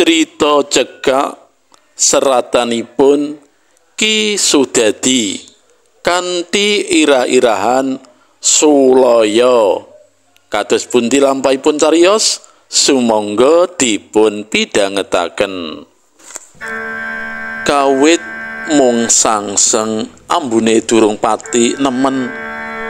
Crita cekak seratanipun Ki Sudadi kanthi irah-irahan sulaya. Kados pundi lampahipun cariyos? Sumangga dipun pidhangetaken. Kawit mung sangseng ambune durung pati nemen,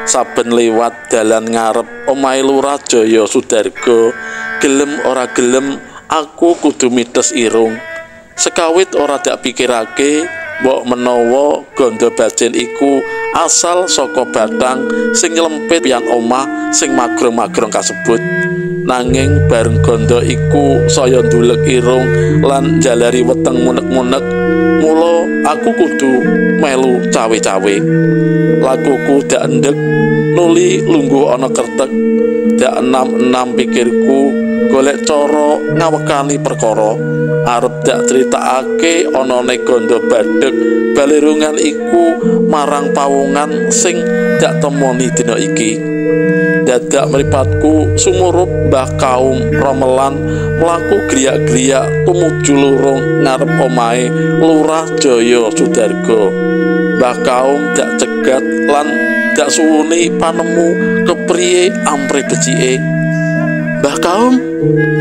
saben lewat dalan ngarep omahe Lurah Jaya Sudarga, gelem ora gelem aku kudu mites irung. Sekawit ora dak pikirake mbok menawa gondo bacin iku asal saka batang sing nylempit pian omah sing magrong-magrong kasebut. Nanging bareng gondo iku saya ndulek irung lan njalari weteng munek-munek, mula aku kudu melu cawe-cawe. Lakuku dak endek nuli lungguh ana kertek, dak enam-enam pikirku golek cara ngawekani perkara. Arep dak critakake anane gondo badhek balirungan iku marang pawongan sing dak temoni dina iki. Dadak mripatku sumurup Mbah Kaum romelan mlaku griyak-griyak tumuju lurung ngarep omahe Lurah Jaya Sudarga. Mbah Kaum dak cegat lan dak suwuni panemu kepriye amrih becike. Mbah Kaum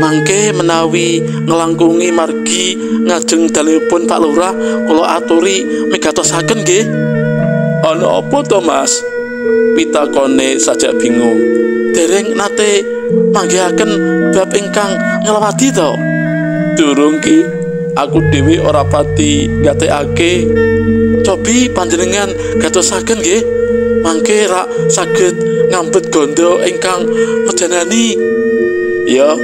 mangke menawi nglangkungi margi ngajeng dalemipun Pak Lurah kula aturi migatosaken nggih. Ana apa to, Mas? Pitakone sajak bingung. Dereng nate manggihaken bab ingkang nglewati to? Durung ki, aku dhewe ora pati gatekake. Cobi panjenengan gatosaken nggih. Mangke rak saged ngambet gondo ingkang mejanani. Ya,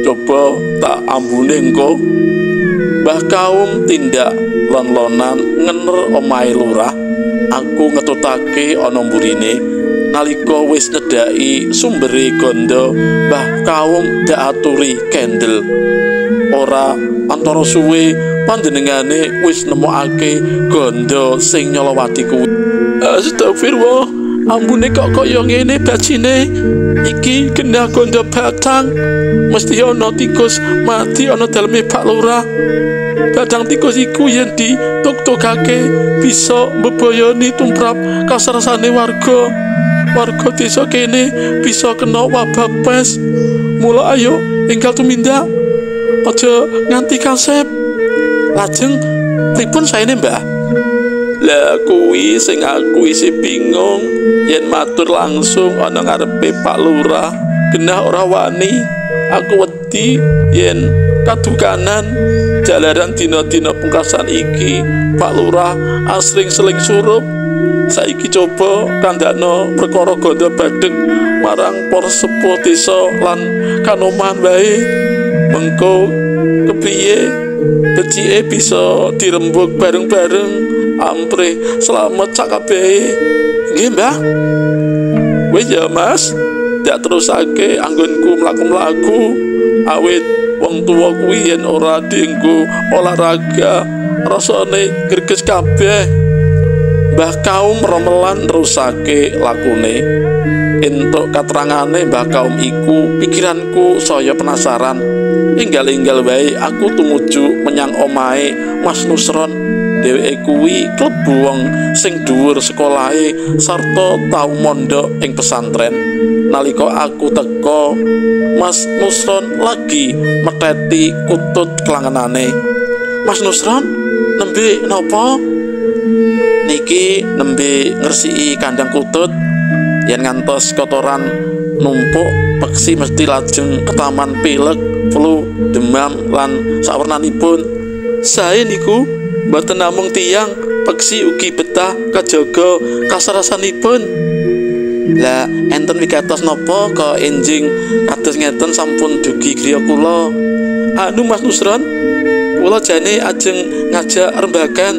coba tak ambune engko. Mbah Kaum tindak lon-lonan ngener omahe lurah. Aku ngetutake ana mburine. Nalika wis nyedhaki sumbere gondo, Mbah Kaum dak aturi kendel. Ora antara suwe panjenengane wis nemokake gondo sing nyolowati kuwi. Astagfirullah, ambune kok kaya ngene bacine. Iki genah gondo batang. Mesti ana tikus mati ana daleme Pak Lurah. Batang tikus iku yen dituk-tukake bisa mbebayani tumrap kasarasane warga. Warga desa kene bisa kena wabah pes. Mula ayo enggal tumindak. Aja nganti kasep. Lajeng pripun saene, Mbah? Lah kuwi sing aku isih bingung yen matur langsung ana ngarepe Pak Lurah, genah ora wani. Aku wedi yen kadukanan jalaran dina-dina pungkasan iki Pak Lurah asring seling surup. Saiki coba kandhakno perkara gondo badhek marang para sepuh desa lan kanoman wae. Mengko kepriye becike bisa dirembug bareng-bareng amprih slamet sakabehe. Nggih, Mbah. Wis ya, Mas, dak terusake anggonku mlaku-mlaku. Awit wong tuwa kuwi yen ora dienggo olahraga rasane greges kabeh. Mbah Kaum romelan nerusake lakune. Entuk katerangane Mbah Kaum iku pikiranku saya penasaran. Enggal-enggal wae aku tumuju menyang omahe Mas Nusron. Dheweke kuwi klebu wong sing dhuwur sekolahe sarta tau mondok ing pesantren. Nalika aku teka, Mas Nusron lagi meteti kutut kelangenane. Mas Nusron, nembe napa? Niki nembe ngresiki kandang kutut. Yen ngantos kotoran numpuk, peksi mesti lajeng ketaman pilek, flu, demam lan sawernanipun. Sae niku mboten namung tiyang, peksi ugi betah kajaga kasarasanipun. Lah enten wigatos napa kok enjing kados ngeten sampun dugi griya kula? Anu Mas Nusron, kula jane ajeng ngajak rembagan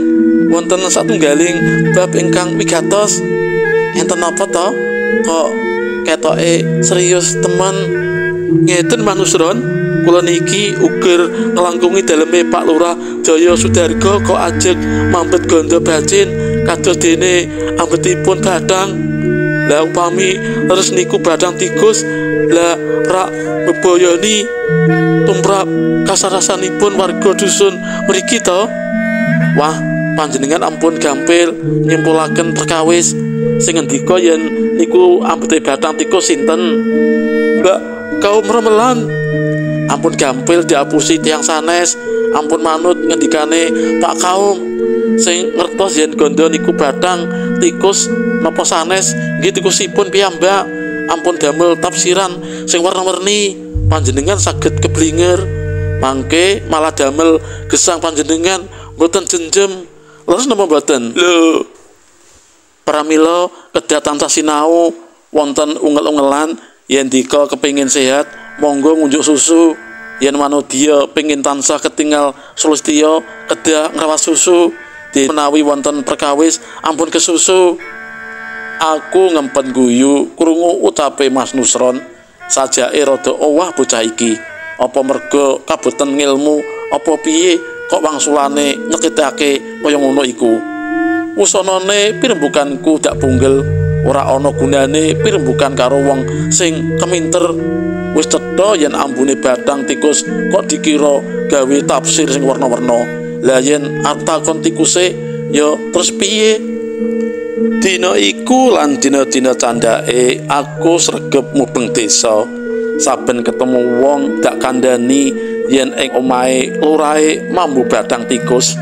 wonten satunggaling bab ingkang wigatos. Enten napa to? Kok ketoke serius temen? Ngeten Mas Nusron, kula niki uger nglangkungi daleme Pak Lurah Jaya Sudarga kok ajeg mambet gondo bacin kados dene ambetipun bathang. Lah upami leres niku bathang tikus, lah rak bebayani. Tumrap kasarasanipun warga dusun mriki to? Wah, panjenengan ampun gampil nyimpulaken perkawis. Sing ngendika yen niku ambete bathang tikus sinten? Mbak kaum remelan. Ampun gampil diapusi tiyang sanes, ampun manut ngendikane Pak Kaum. Sing ngertos yen gondo niku bathang tikus napa sanes nggih tikusipun piyambak. Ampun damel tafsiran sing warna-warni, panjenengan saged keblinger. Mangke malah damel gesang panjenengan mboten jenjem. Leres napa mboten? Lho, pramila kedah tansah sinau wonten ungel-ungelan. Yen dika kepingin sehat monggo ngunjuk susu, yen manudya pengin tansah ketinggal sulistya kedah ngrawat susu. Menawi wonten perkawis ampun kesusu. Aku ngempet guyu krungu ucape Mas Nusron. Sajake rada owah bocah iki. Apa merga kaboten ngilmu apa piye kok wangsulane nyekitake kaya ngono iku. Wusanane pirembukanku dak punggel, ora ana gunane pirembukan karo wong sing keminter. Wis cetha yen ambune bathang tikus kok dikira gawe tafsir sing warna-warna. Lah yen arep takon tikuse ya terus piye? Dina iku lan dina-dina candhake aku sregep mubeng desa. Saben ketemu wong dak kandhani yen ing omahe lurahe mambu bathang tikus.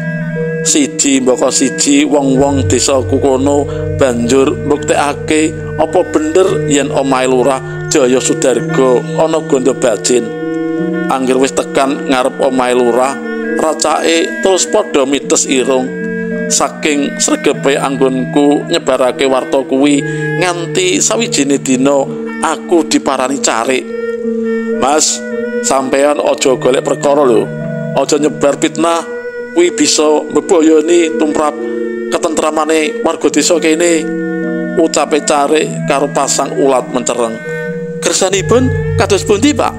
Siji mbaka siji wong-wong desaku kono banjur mbuktekake apa bener yen omahe lurah Jaya Sudarga ana gondo bajin. Angger wis tekan ngarep omahe lurah, racake terus padha mites irung. Saking sregepe anggonku nyebarake warta kuwi nganti sawijine dina aku diparani carik. Mas, sampean aja golek perkara lho. Aja nyebar fitnah, kuwi bisa mbebayani tumrap ketentramane warga desa kene. Ucape carik karo pasang ulat mencereng. Kersanipun kados pundi, Pak?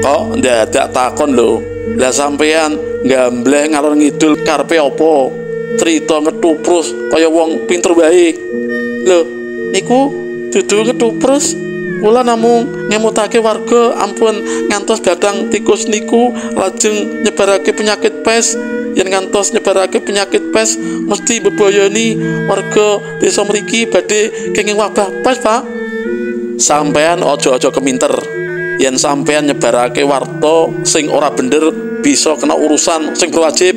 Kok ndadak takon lho. Lah sampean nggambleh ngalor ngidul karepe apa? Crita ngetuprus kaya wong pinter wae. Lho, niku dudu ngetuprus. Kula namung ngemutake warga ampun ngantos bathang tikus niku lajeng nyebarake penyakit pes. Yen ngantos nyebarake penyakit pes mesti bebayani warga desa mriki badhe kenging wabah pes, Pak. Sampean aja-aja keminter. Yen sampean nyebarake warta sing ora bener bisa kena urusan sing berwajib.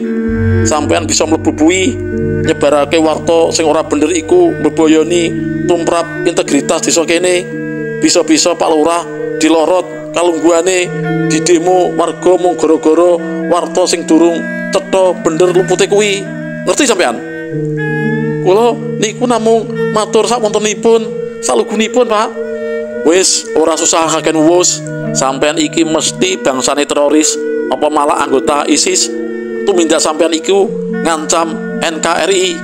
Sampean bisa mlebu bui. Nyebarake warta sing ora bener iku mbebayani tumrap integritas desa kene. Bisa-bisa Pak Lurah dilorot kalungguhane, didemo warga mung gara-gara warta sing durung cetha bener lupute kuwi. Ngerti sampean? Kula niku namung matur sakwontenipun, salugunipun, Pak. Wis ora susah kaken wus. Sampean iki mesti bangsane teroris apa malah anggota ISIS. Tumindak sampean iku ngancam NKRI.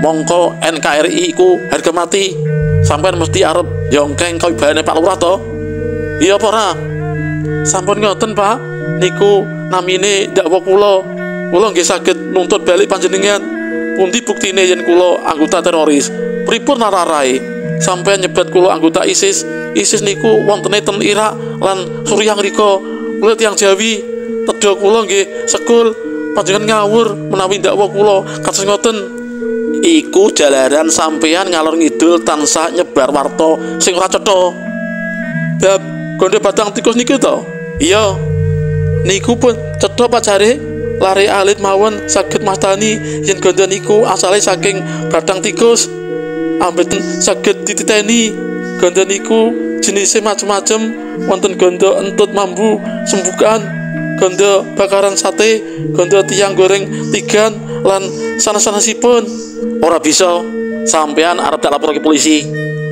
Mongko NKRI iku harga mati. Sampean mesti arep yongkeng kawibane Pak Lurah to? Iya apa ora? Sampun ngoten, Pak. Niku namine dakwa kula. Kula nggih saged nuntut balik panjenengan. Pundi buktine yen kula anggota teroris? Pripun nararae? Sampean nyebat kula anggota ISIS. ISIS niku wontene ten Irak lan Suriah ngriko. Kula tiyang Jawi. Tedha kula nggih sekul. Panjenengan ngawur menawi dakwa kula kados ngoten. Iku jalaran sampean ngalor ngidul tansah nyebar warta sing ora cetha. Bab gondo bathang tikus niku to? Iya. Niku pun cetha Pak Jare. Lare alit mawon saged mastani yen gondo niku asale saking bathang tikus. Ambet saged dititeni. Gondo niku jenise macem-macem, wonten gondo entut mambu sembukan, gondo bakaran sate, gondo tiang goreng tigan lan sanes-sanesipun. Ora bisa, sampean arep tak laporke polisi.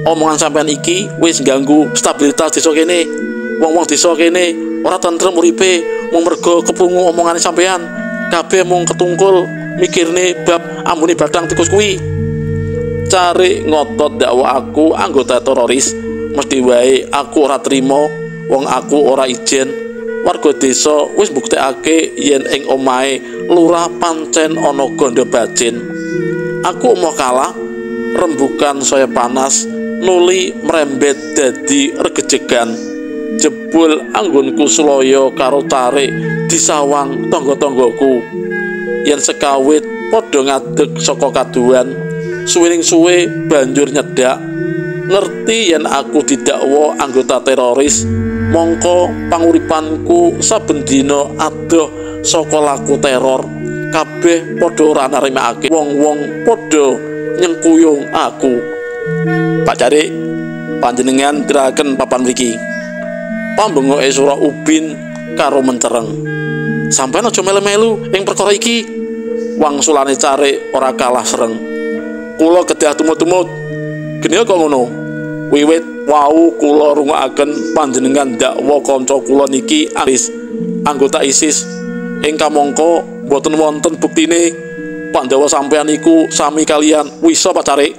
Omongan sampean iki wis ganggu stabilitas desa kene. Wong-wong desa kene ora tentrem uripe mung mergo keprungu omongane sampean. Kabeh mung ketungkul mikirne bab ambune bathang tikus kuwi. Cari ngotot dakwa aku anggota teroris, mesti wae aku ora trimo, wong aku ora ijen. Warga desa wis mbuktekake yen ing omahe lurah pancen ana gondo bajin. Aku emoh kalah, rembukan saya panas, nuli merembet dadi regejegan. Jebul anggonku sulaya karo tarik disawang tangga-tanggaku. Yen sekawit padha ngadeg saka kaduhan, suwining suwe banjur nyedak. Ngerti yen aku didakwa anggota teroris, mongko panguripanku saben dina adoh saka laku teror. Kabeh padha ora narimakake, wong-wong padha nyengkuyung aku. Pak Carik, panjenengan tiraken papan mriki. Pambengoke Sura Ubin karo mencereng. Sampeyan aja melu-melu ing perkara iki. Wangsulane Carik ora kalah sereng. Kula kedah tumut-tumut. Gene kok ngono. Wiwit wau kula rungokaken panjenengan dakwa kanca kula niki anggota ISIS. Ing kamangka mboten wonten buktine. Pandhawa sampeyan iku sami kalian wisa Pak Carik.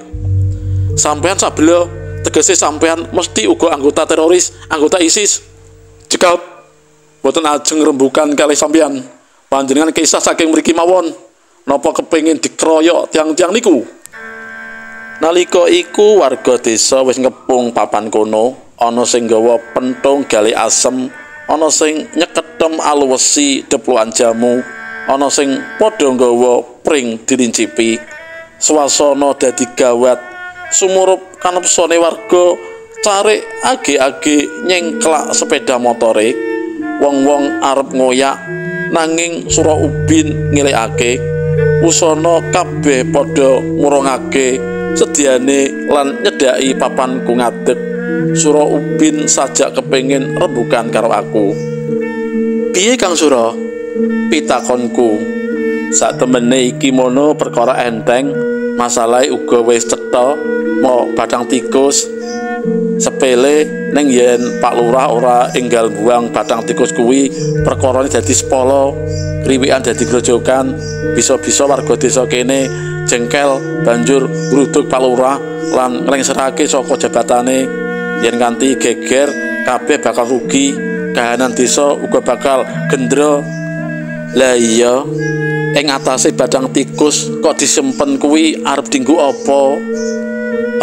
Sampeyan sabela, tegese sampeyan mesti uga anggota teroris, anggota ISIS. Cekap, mboten ajeng rembukan kalih sampeyan. Panjenengan kisah saking mriki mawon. Napa kepengin dikeroyok tiang-tiang niku? Nalika iku warga desa wis ngepung papan kono, ana sing nggawa pentung gali asem, ana sing nyeketem alu wesi deplokan jamu, ana sing padha nggawa pring dirincipi. Swasana dadi gawat. Sumurup kanepsone warga, Carik age-age nyengklak sepeda motore. Wong-wong arep ngoyak, nanging Sura Ubin ngelekake. Usana kabeh padha ngurungake sediane lan nyedhaki papanku ngadeg. Sura Ubin sajak kepengin rembukan karo aku. Piye Kang Sura? Pitakonku. Saktemene iki mono perkara enteng, masalahe uga wis cetha, mau batang tikus sepele ning yen Pak Lurah ora enggal buang batang tikus kuwi, perkarane dadi sepolo, kriwikan dadi grojokan, bisa-bisa warga desa kene jengkel banjur ngruduk Pak Lurah lan nglengserake saka jabatane. Yen nganti geger kabeh bakal rugi, kahanan desa uga bakal gendro. Lah iya, ing atase batang tikus kok disimpen kuwi arep dinggo apa?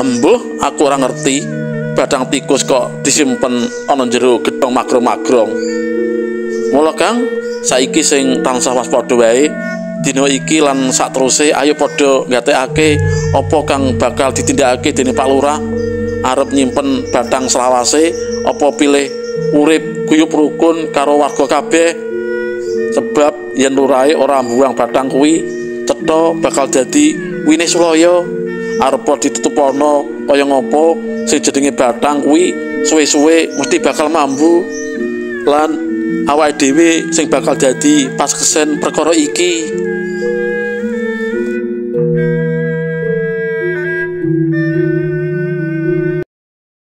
Embuh, aku ora ngerti. Batang tikus kok disimpen ana jero gedhong magrong-magrong. Mula Kang, saiki sing tansah waspada wae. Dina iki lan sakteruse ayo padha nggatekake apa kang bakal ditindakake dening Pak Lurah. Arep nyimpen batang selawase apa pilih urip guyub rukun karo warga kabeh. Sebab yen lurahe ora mbuang batang kuwi, cetha bakal dadi wine sulaya. Arepa ditutupono kaya ngopo sing jenenge batang kuwi suwe-suwe mesti bakal mambu lan awake dhewe sing bakal dadi paseksen perkara iki.